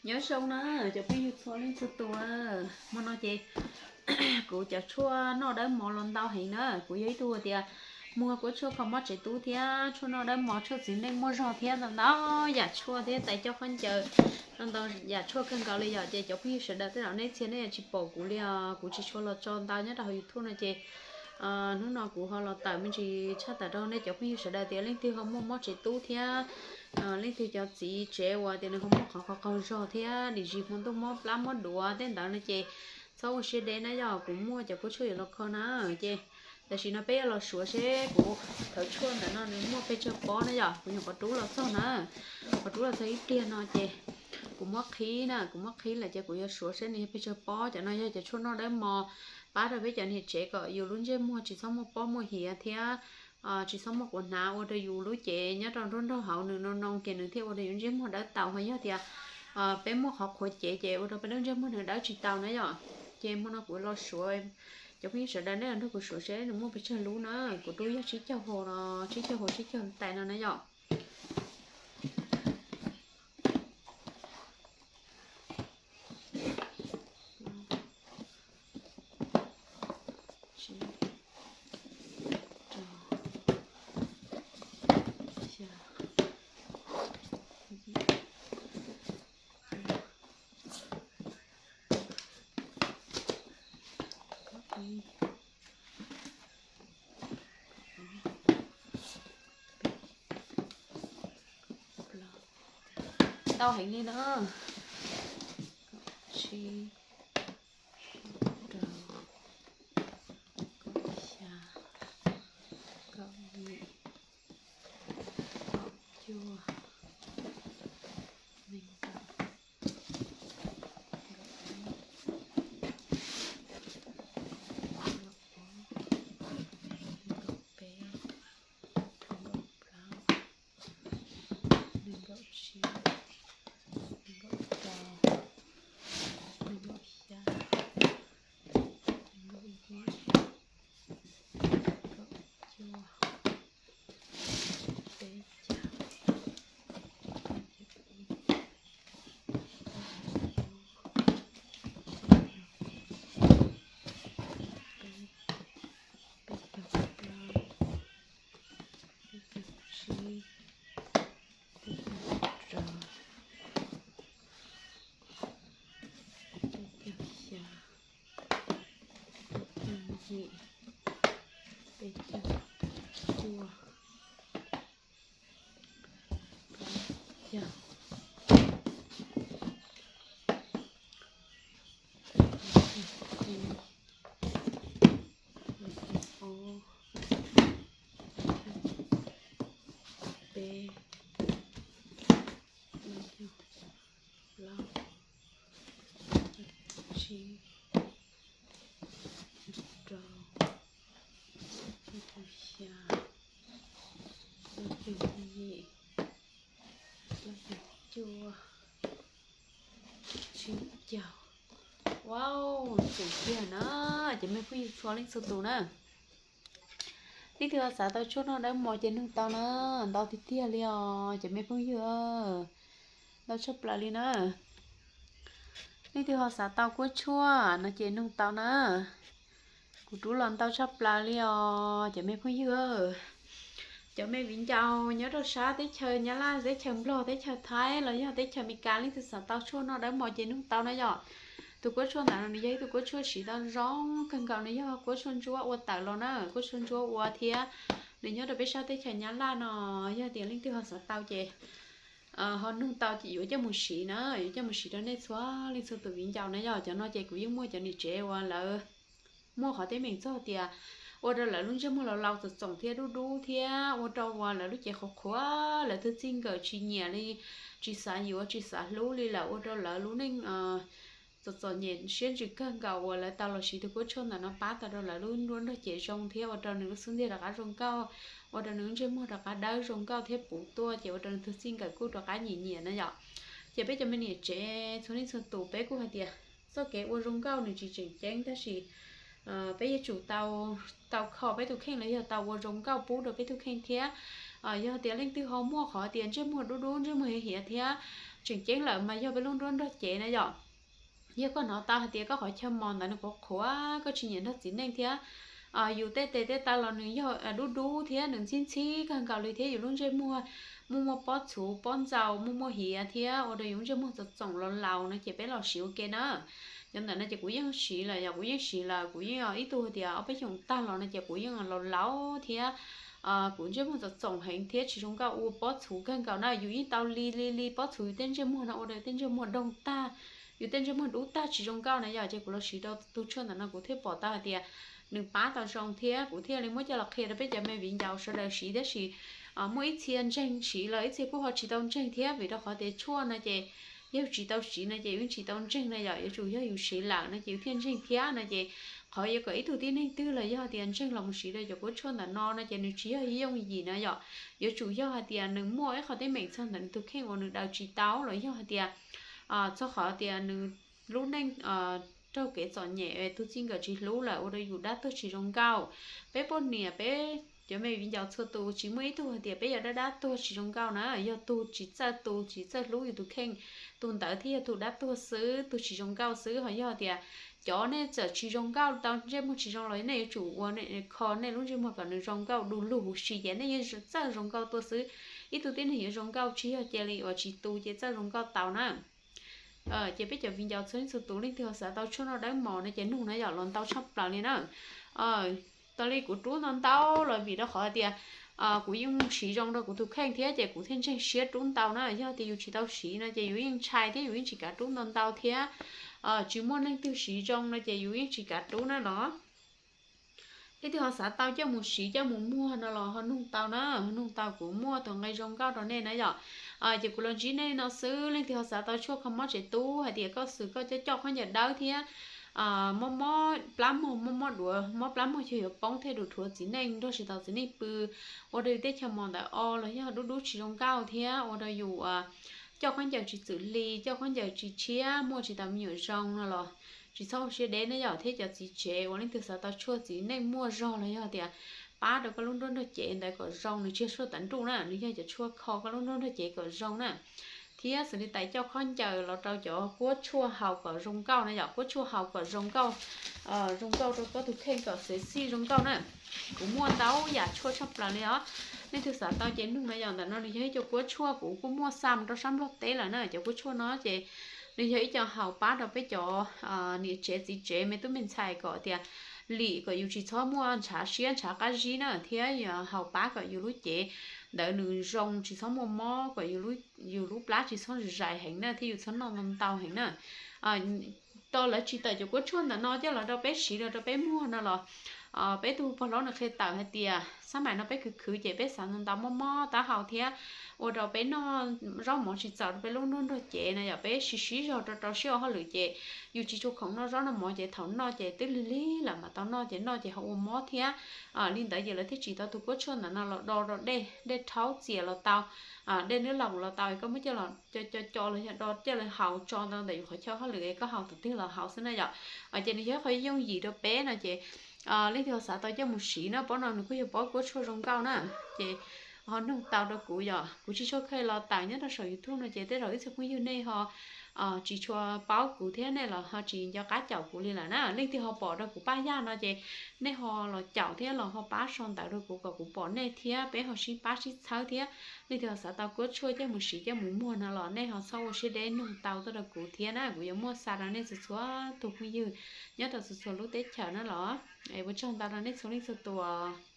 Nyob zoo na cov phooj ywg txhua leej txhua tus, hmo no ces kuv cov tshuaj noj dawb mos los ntau heev na. Kuv yog ib tug tias muag kuab tshuaj kho mob tsev tub thiab tshuaj noj dawb mos tshuaj txiv neej muaj zog thiab ntau ntau yam tshuaj thiab tais coj khaub ncaws, ntau ntau yam tshuaj kawg nkaus li yom. Ces cov phooj ywg sawv daws tej zaum nej txhia nej yuav tsis pom kuv li os, kuv tsis tshua los tso ntau nyob rau hauv YouTube no ces hnub no kuv ho los tawm me ntsis tshaj tawm rau nej cov phooj ywg sawv daws tias leej twg ho muaj mob tsev tub thiab leej twg cov txiv tsev uas tias nws ho muaj qhov qhov qaug zog thiab dim zis hmo ntuj mob plab mob duav tej ntawd no ces txhob ua siab deb na yom. Kuv muaj cov kuab tshuaj yuav los kho na. Ces tam sim no peb yuav los suav seb kuv thawv tshuaj ntawm no nws muaj pes tsawg pob na yom. Kuv nyuam qhuav rub los txog na, qhuav rub los txog ib pliag no ces kuv muab qhib na, kuv muab qhib lawm ces kuv yuav suav seb nws yog pes tsawg pob. Cov no yog cov tshuaj noj dawb mos pab rau peb cov niam tsev kom yus lub ntsej muag tsis txhob muaj pob muaj hiav thiab tsis txhob muaj quav hnav, ua rau yus lub cev nyob rau nruab nrog hauv nws noo noo ces nws thiaj ua rau yus ntsej muag dawb tau. Ho yog tias peb muaj qhov qhuav cev ces ua rau peb lub ntsej muag nws dawb tsis tau na yom. Ces hmo no kuv los suav, cov phooj ywg sawv daws nej los nrog kuv suav seb nws muaj pes tsawg lub na. Kuv rub yog tsib caug hau no, tsib caug hau tsib caug tais no na yom. Ntau heev li na. Kaum tsib, kaum rau, kaum xya, kaum yim, kaum cuaj, nees nkaum, nees nkaum ib, nees nkaum ob, nees nkaum peb, nees nkaum plaub, nees nkaum tsib, nees nkaum rau, nees nkaum xya, nees nkaum yim, nees nkaum cuaj, peb caug, peb caug ib, peb caug plaub, peb caug tsib, peb caug rau, peb caug xya, peb caug yim, peb caug cuaj, peb caug, peb caug ib, peb caug ob, peb caug peb, peb caug plaub, peb caug tsib, peb caug rau, peb caug xya, peb caug yim, peb caug cuaj, tsib caug. Wow, ntxim tiag na, cov me phooj ywg txhua leej txhua tus na. Leej twg ho xav tau tshuaj noj dawb mos ces nug tau na, ntau tiag tiag li os cov me phooj ywg, ntau tshaj plaws li na. Leej twg ho xav tau kuab tshuaj no ces nug tau na. Kuv rub los ntau tshaj plaws li os cov me phooj ywg. Cov me viv ncaus nyob rau sab teb chaws Nyab Laj, teb chaws Nplog, teb chaws Thaib los yog teb chaws Amelikas, leej twg xav tau tshuaj noj dawb mos ces nug tau na yom. Tus kuab tshuaj ntawm no nws yog ib tug kuab tshuaj siv tau zoo kawg nkaus, nws yog kuab tshuaj ntsuab ua tawm los na, kuab tshuaj ntsuab ua thiab nws nyob rau peb sab teb chaws Nyab Laj no. Yog tias leej twg ho xav tau ces ho nug tau ces yuav coj mus siv na, yuav coj mus siv rau nej txhua leej txhua tus viv ncaus na yom. Cov no ces kuv yeej muaj cov niam tsev uas lawv muaj qhov teeb meem txog tias ua rau lawv lub ntsej muag laus laus txoom txoom thiab dub dub thiab ua rau uas lawv lub cev qhuav qhuav, lawv tus txij nkawm tsis nyiam li, tsis xav yuav tsis xav hlub li, lawv ua rau lawv lub neej txom txom nyem siab ntsws kawg nkaus uas lawv tau los siv tus kuab tshuaj ntawm no pab tau rau lawv lub nruab nrog cev zoo thiab ua rau nws lub xub ntiag rov qab zoo nkauj, ua rau nws lub ntsej muag rov qab dawb zoo nkauj thiab puv tuaj ces ua rau nws tus txij nkawm kuj rov qab nyiam nyiam na yom. Ces peb cov me niam tsev txhua leej txhua tus peb kuj hais tias txoj kev ua zoo nkauj nws tsis tseem ceeb tab sis peb yuav tsum tau, tau kho peb tus kheej los yog tau ua zoo nkauj pub rau peb tus kheej thiab. Yog tias leej twg ho muaj qhov tias ntsej muag dub dub ntsej muag hiav hiav thiab Tseem ceeb lawm mas yog peb lub nruab nrog cev na yom. Yog koj hnov tau hais tias koj qhov chaw mos ntawd nws qhuav qhuav, koj tsis nyiam nrog txiv neej thiab, yus tej tes tej taw los nws yog dub dub thiab nws ntxhib ntxhib kawg nkaus li thiab yus lub ntsej muag muaj muaj pob txhuv pob ntxaus muaj muaj hiav thiab ua rau yus lub ntsej muag txom txoom los laus no ces peb los siv ua ke na. Cov ntawm no ces kuv yeej siv lawm, yog kuv yeej siv lawm, kuv yeej ib tug tias ob peb xyoos tag los no ces kuv yeej laus laus thiab kuv ntsej muag txom txoom heev thiab tsis zoo nkauj ua pob txhuv kawg nkaus na. Yus yeej tau li li li pob txhuv yus tej ntsej muag no ua rau tej ntsej muag doog tag, yus tej ntsej muag dub tag tsis zoo nkauj na yom. Ces kuv los siv rau tus tshuaj ntawm no kuv thiaj pom tau hais tias nws pab tau zoo thiab kuv thiaj li muab coj los qhia rau peb cov me viv ncaus sawv daws siv tab sis muaj ib txhia ntseeg siv los ib txhia kuj ho tsis tau ntseeg thiab vim rau qhov tias tshuaj no ces yog tsis tau siv no ces yus tsis tau ntseeg na yom. Yuav tsum yog yus siv lawm no ces yus thiaj ntseeg thiab no ces qhov yuav kom ib tug tib neeg twg los yog tias ntseeg los mus siv rau cov kuab tshuaj ntawm no no ces nws tsis yog yooj yim na yom. Yuav tsum yog hais tias nws muaj ib qho teeb meem txog ntawm nws tus kheej uas nws daws tsis tau los yog hais tias txog qhov tias nws lub neej raug kev txom nyem, tus txij nkawm tsis hlub lawm ua rau yus dab tuag tsis zoo nkauj. Peb poj niam peb cov me viv ncaus txhua tus tsis muaj ib tug hais tias peb yog dab dab tuag tsis zoo nkauj na, yog tus tsis txawj tu tsis txawj hlub yus tus kheej, tus ntawd thiaj yog tus dab tuag xwb, tus tsis zoo nkauj xwb. Ho yog tias cov nej txawm tsis zoo nkauj tau ntsej muag tsis zoo los nej yuav tsum ua kho nej lub ntsej muag kom nws zoo nkauj du lug huv si ces nej yeej txawj zoo nkauj tuaj xwb. Ib tug tib neeg yuav zoo nkauj tsis yog cia li uas tsis tu ces txawj zoo nkauj tau na. Ces peb cov viv ncaus txhua leej txhua tus leej twg ho xav tau tshuaj noj dawb mos no ces nug na yom, los ntau tshaj plaws li na. Tas li kuv rub ntau ntau los vim rau qhov tias kuv yeej siv zoo rau kuv tus kheej thiab ces kuv thiaj ntseeg siab rub ntau na. Yog tias yus tsis tau siv no ces yus yeej ntshai thiab yus yeej tsis kav rub ntau ntau thiab tsis muaj leej twg siv zoo no ces yus yeej tsis kav rub na los. Leej twg ho xav tau coj mus siv coj mus muag no los ho nug tau na, ho nug tau kuv muaj tus nqe zoo nkauj rau nej na yom. Ces kuv los ntsib nej no xwb, leej twg ho xav tau tshuaj kho mob tsev tub hais tias koj xwm koj coj coj khaub ncaws dawb thiab mob mob plab muag, mob mob duav, mob plab muag cuag yuav poob thiab dhuav txiv neej nrog tsis tau txiv neej pw, ua rau yus teb chaws mos ntawd o los yog dub dub tsis zoo nkauj thiab ua rau yus coj khaub ncaws tsis txwm hli, coj khaub ncaws tsis tshiab, muaj tsis tau me nyuam zoo no los tsis txhob ua siab deb na yom. Thiab cov txiv tsev uas leej twg xav tau tshuaj txiv neej muaj zog los yog tias pab rau koj lub nruab nrog cev ntawd kom zoo, nws tsis yog tshuaj tawv nruj na, nws yog cov tshuaj kho koj lub nruab nrog cev kom zoo na. Thiab xws li tais coj khaub ncaws los rau cov kuab tshuaj haus kom zoo nkauj na yom, kuab tshuaj haus kom zoo nkauj, zoo nkauj rau koj tus kheej kom xev xij zoo nkauj na. Kuv muaj ntau yam tshuaj tshaj plaws li os. Leej twg xav tau ces nug na yom. Ntawm no nws yog ib co kuab tshuaj kuv kuj muaj xa mus rau sab Nplog teb lawm na. Cov kuab tshuaj no ces nws yog ib co haus pab rau peb cov niam tsev txiv tsev me tub me ntxhais kom tias lim kom yus tsis txhob muaj ntshav siab ntshav qab zib na, thiab haus pab kom yus lub cev ntawd nws zoo tsis txhob muaj mob, kom yus lub plab tsis txhob zais heev na, thiab yus txhob noj ntau ntau heev na. Tau lawv tsis tawm cov kuab tshuaj ntawm no coj los rau peb siv los rau peb muag no los peb tug pog hlob nws qhia tawm hais tias xab maim no peb khwv khwv ces peb xav ntau ntau mob mob taub hau thiab ua rau peb noj zaub mov tsis txaus rau peb lub nruab nrog cev na yom. Peb siv siv zog rau rau siab ua hauj lwm ces yus tsis tshua khoom noj zaub noj mov ces thaum noj ces twb lig lig lawm mam tau noj ces noj ces ho ua mob thiab. Li ntawd ces lawv thiaj tsim tau tus kuab tshuaj ntawm no los do rau dej, dej rhaub txias los tau, dej nab laus los tau, koj muab coj los co co co los yog do coj los haus tso ntawm yus qhov chaw hauj lwm es koj haus tus twg los haus xwb na yom. Ces nws yog qhov yooj yim rau peb no ces leej twg ho xav tau coj mus siv no, pob no nws kuj yog pob kuab tshuaj zoo nkauj na. Ces ho nug tau rau kuv yom, kuv tsis tshua kheev los tawm nyob rau saum YouTube no ces tej zaum ib txhia phooj ywg nej ho tsis tshua paub kuv thiab nej los ho tsis nco qab caum kuv li lawm na. Leej twg ho pom rau kuv paj yaj no ces nej ho los caum thiab los ho pab sau ntawv rau kuv kom kuv pom nej thiab peb ho sib pab sib txhawb thiab. Leej twg ho xav tau kuab tshuaj coj mus siv coj mus muag no los nej ho txhob ua siab deb nug tau tuaj rau kuv thiab na, kuv yuav muaj xa rau nej txhua txhua tus phooj ywg nyob rau txhua txhua lub teb chaws na los. Es ua tsaug ntau rau nej txhua leej txhua tus.